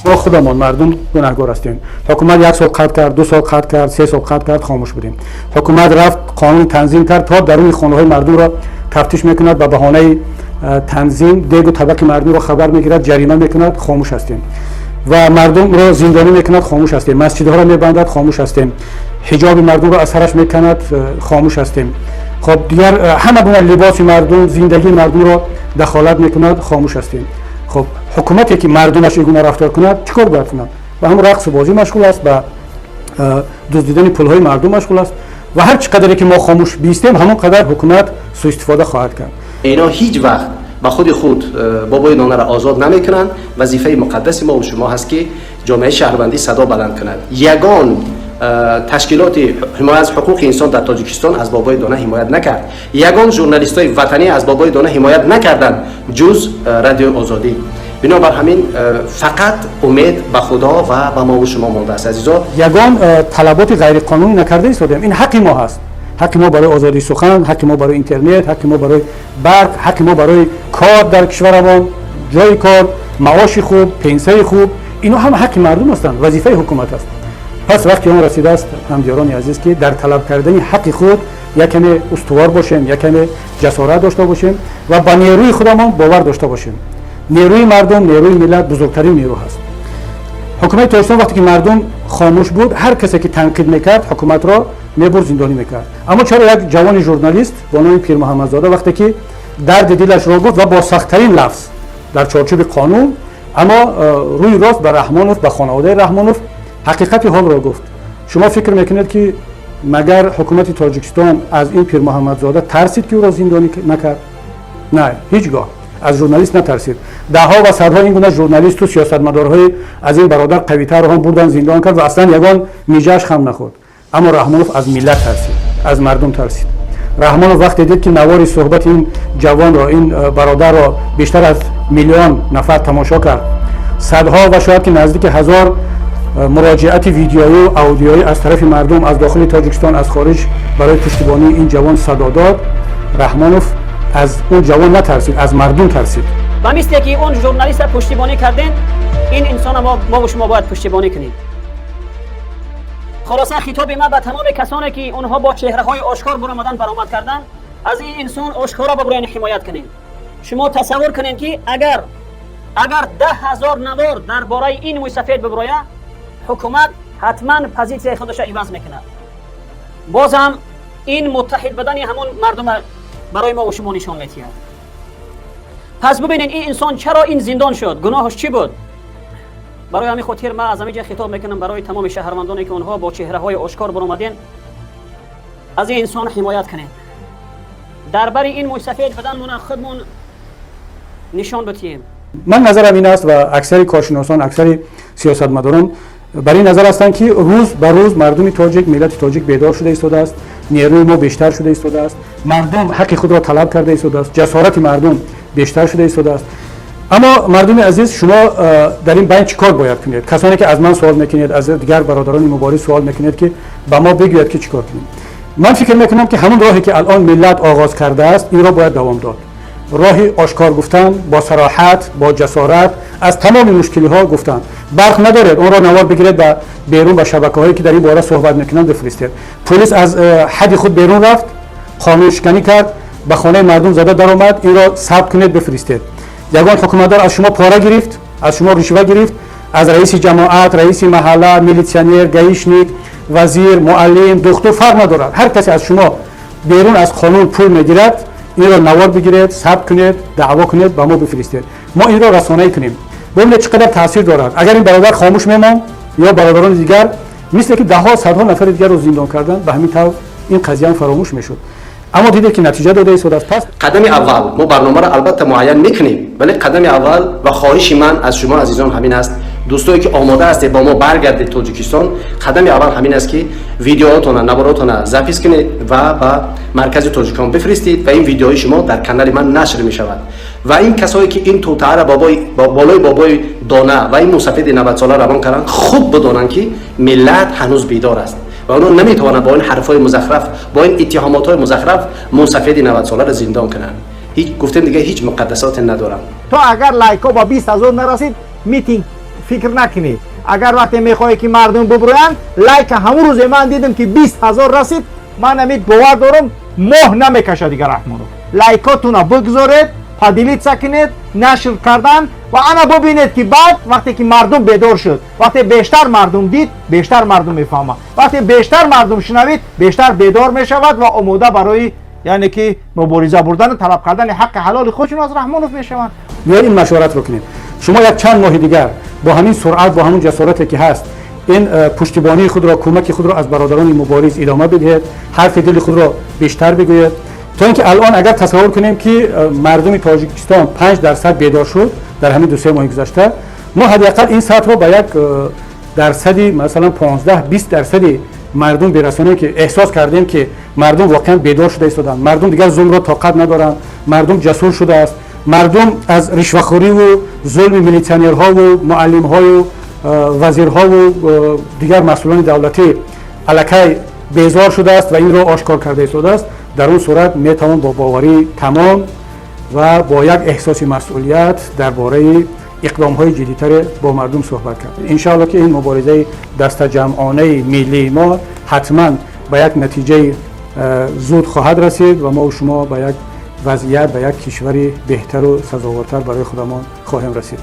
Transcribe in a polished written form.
Мо худамон, мардум, гунаҳгор ҳастем. Ҳукумат як сол қатъ кард, 2 сол қатъ кард, 3 сол қатъ кард, хомӯш будем. Ҳукумат рафт, қонун танзим кард, то даруни хонаҳои мардумро тафтиш мекунад, ба баҳонаи танзим дегу табақи мардумро хабар мегирад, ҷарима мекунад, хомӯш ҳастем. Ва мардумро зиндонӣ мекунад, хомӯш ҳастем. Масҷидҳоро мебандад, хомӯш ҳастем. Ҳиҷоби мардумро аз сараш меканад, хомӯш ҳастем. Хоб, дигар ҳама гуна либоси мардум, зиндагии мардумро дахолат мекунад, хомӯш ҳастем. Хоб, ҳукумате ки мардумаш ин гуна рафтор кунад, чӣ кор бояд кунад? Ба ҳамон рақсу бозӣ машғул аст, ба дуздидани пулҳои мардум машғул аст. Ва ҳар чӣ қадаре ки мо хомӯш биистем, ҳамон қадар ҳукумат суистифода хоҳад кард. Ино ҳеҷ вақт ба худи худ Бобои Донаро озод намекунанд. Вазифаи муқаддаси мо шумо ҳаст, ки ҷомеаи шаҳрвандӣ садо баланд кунад. Ягон ташкилоти ҳимоя аз ҳуқуқи инсон дар Тоҷикистон аз Бобои Дона ҳимоят накард, ягон журналистои ватанӣ аз Бобои Дона ҳимоят накарданд, ҷуз Радиои Озодӣ. Бинобар ҳамин фақат умед ба Худо ва ба мову шумо мондааст, азизо. Ягон талаботи ғайриқонунӣ накарда истодем. Ин ҳаққи мо ҳаст, ҳаққи мо барои озодии сухан, ҳаққи мо барои интернет, ҳаққи мо барои барқ, ҳаққи мо барои кор дар кишварамон, ҷои кор, маоши хуб, пенсияи хуб. Ино ҳама ҳаққи мардум ҳастанд, вазифаи ҳукумат аст. Пас вақти он расидааст, ҳамдиёрони азиз, ки дар талаб кардани ҳаққи худ як каме устувор бошем, як каме ҷасорат дошта бошем ва ба нерӯи худамон бовар дошта бошем. Нерӯи мардум, нерӯи миллат бузургтарин нерӯ ҳаст. Ҳукумати Тоҷикистон, вақте ки мардум хомӯш буд, ҳар касе ки танқид мекард ҳукуматро, мебурд, зиндонӣ мекард. Аммо чаро як ҷавони журналист бо номи Пирмуҳаммадзода, вақте ки дарди дилашро гуфт ва бо сахттарин лафз, дар чорчӯби қонун, аммо рӯи рост ба Раҳмонов, ба хонаводаи Раҳмонов ҳақиқати ҳолро гуфт, шумо фикр мекунед, ки магар ҳукумати Тоҷикистон аз ин Пирмуҳаммадзода тарсид, ки ӯро зиндонӣ накард? На, ҳеҷ гоҳ аз журналист натарсид. Даҳҳо ва садҳо ин гуна журналисту сиёсатмадорҳои аз ин бародар қавитарро ҳам бурдан, зиндон кард ва аслан ягон миҷааш хам нахӯрд. Аммо Раҳмонов аз миллат тарсид, аз мардум тарсид. Раҳмонов вақте дид, ки навори суҳбати ин ҷавонро, ин бародарро бештар аз миллион нафар тамошо кард, садҳо ва шояд ки наздики 1000 муроҷиати видеоию аудиоӣ аз тарафи мардум аз дохили Тоҷикистон, аз хориҷ барои пуштибонии ин ҷавон садо дод, Раҳмонов аз он ҷавон натарсид, аз мардум тарсид. Ба мисле ки он журналиста пуштибонӣ кардем, ин инсона мову шумо бояд пуштибонӣ кунем. Хулоса, хитоби ман ба тамоми касоне, ки онҳо бо чеҳраҳои ошкор баромадан, баромад карданд: аз ин инсон ошкоро бабурёни ҳимоят кунем. Шумо тасаввур кунед, ки агар 10 000 навор дар бораи ин мӯйсафед бибуроя, ҳукумат ҳатман позитсияи худашро иваз мекунад. Бозам ин муттаҳид будани ҳамон мардума барои мо шумо нишон медиҳад. Пас бубинед, ин инсон чаро ин зиндон шуд, гуноҳаш чӣ буд? Барои ҳамин хотир ман аз ҳамин ҷа хитоб мекунам барои тамоми шаҳрвандоне, ки онҳо бо чеҳраҳои ошкор баромаден: аз ин инсон ҳимоят кунед, дар бари ин мӯйсафед буданмона худмон нишон бидиҳем. Ман назарам ин аст ва аксари коршиносон, аксари сиёсатмадорон бар ин назар ҳастанд, ки рӯз ба рӯз мардуми тоҷик, миллати тоҷик бедор шуда истодааст, нерӯи мо бештар шуда истодааст, мардум ҳаққи худро талаб карда истодааст, ҷасорати мардум бештар шуда истодааст. Аммо, мардуми азиз, шумо дар ин байн чӣ кор бояд кунед? Касоне ки аз ман суол мекунед, аз дигар бародарони мубориз суол мекунед, ки ба мо бигӯяд, ки чӣ кор кунем, ман фикр мекунам, ки ҳамон роҳе ки алон миллат оғоз кардааст, инро бояд давом дод. Роҳи ошкор гуфтан, бо сароҳат, бо ҷасорат аз тамоми мушкилиҳо гуфтан. Барқ надоред, онро навор бигиред, ба берун, ба шабакаҳое ки дар ин бора суҳбат мекунанд, бифиристед. Пулис аз ҳадди худ берун рафт, қонуншиканӣ кард, ба хонаи мардум зада даромад, инро сабт кунед, бифиристед. Ягон ҳукуматдор аз шумо пора гирифт, аз шумо ришва гирифт, аз раиси ҷамоат, раиси маҳалла, милитсионер, гаишник, вазир, муаллим, духтур, фарқ надорад, ҳар касе аз шумо берун аз қонун пул мегирад, инро навор бигиред, сабт кунед, даъво кунед, ба мо бифиристед, мо инро расонаӣ кунем. Бибинед, чӣ қадар таъсир дорад. Агар ин бародар хомӯш мемонд ё бародарони дигар, мисле ки даҳҳо, садҳо нафари дигарро зиндон карданд, ба ҳамин тавр ин қазияам фаромӯш мешуд. Аммо дидед, ки натиҷа дода истодааст. Пас қадами аввал, мо барномаро албатта муайян мекунем, вале қадами аввал ва хоҳиши ман аз шумо азизон ҳамин аст: дӯстое ки омода ҳастед бо мо баргардед Тоҷикистон, қадами аввал ҳамин аст, ки видеоотона, наворотона запись кунед ва ба Маркази тоҷикон бифиристед ва ин видеои шумо дар канали ман нашр мешавад. Ва ин касое ки ин тӯтаара болои Бобои Дона ва ин мусафиди 90-сола равон карданд, хуб бидонанд, ки миллат ҳанӯз бедор аст ва онҳо наметавонанд бо ин ҳарфҳои музахраф, бо ин иттиҳомотҳои музахраф мусафиди 90-соларо зиндон кунанд. Ҳеҷ, гуфтем дига, ҳеҷ муқаддасоте надорам. То агар лайкҳо ба 20 000 нарасид, митинг. Фикр накунед, агар вақте мехоҳед, ки мардум бубурӯянд, лайка ҳамун рӯзе ман дидам, ки 20 000 расид, ман ҳамин бовар дорам, моҳ намекашад дигар Раҳмонов. Лайкотуна бигзоред, поделиться кунед, нашр кардан ва ана бубинед, ки баъд вақте ки мардум бедор шуд, вақте бештар мардум дид, бештар мардум мефаҳмад, вақте бештар мардум шунавид, бештар бедор мешавад ва омода барои, яъне ки, мубориза бурдану талаб кардани ҳаққи ҳалоли худшон аз Раҳмонов мешаванд. Биёед, ин машваратро кунем. Шумо як чанд моҳи дигар бо ҳамин суръат, бо ҳамун ҷасорате, ки ҳаст, ин пуштибонии худро, кӯмаки худро аз бародарони мубориз идома бидиҳед, ҳарфи дили худро бештар бигӯед, то ин ки алон агар тасаввур кунем, ки мардуми Тоҷикистон 5% бедор шуд дар ҳамин 2-се моҳи гузашта, мо ҳадди ақал ин сатҳро ба як дарсади, масалан, 15-20 дарсади мардум бирасонем, ки эҳсос кардем, ки мардум воқеан бедор шуда истоданд, мардум дигар зулмро тоқат надоранд, мардум ҷасур шудааст, мардум аз ришвахӯриву зулми милитсионерҳову муаллимҳою вазирҳову дигар масъулони давлатӣ аллакай безор шудааст ва инро ошкор карда истодааст. Дар он сурат метавон бо боварии тамом ва бо як эҳсоси масъулият дар бораи иқдомҳои ҷиддитаре бо мардум суҳбат кард. Иншоалло, ки ин муборизаи дастаҷамъонаи миллии мо ҳатман ба як натиҷаи зуд хоҳад расид ва мо шумо ба як вазъият, ба як кишвари беҳтару сазовортар барои худамон хоҳем расид.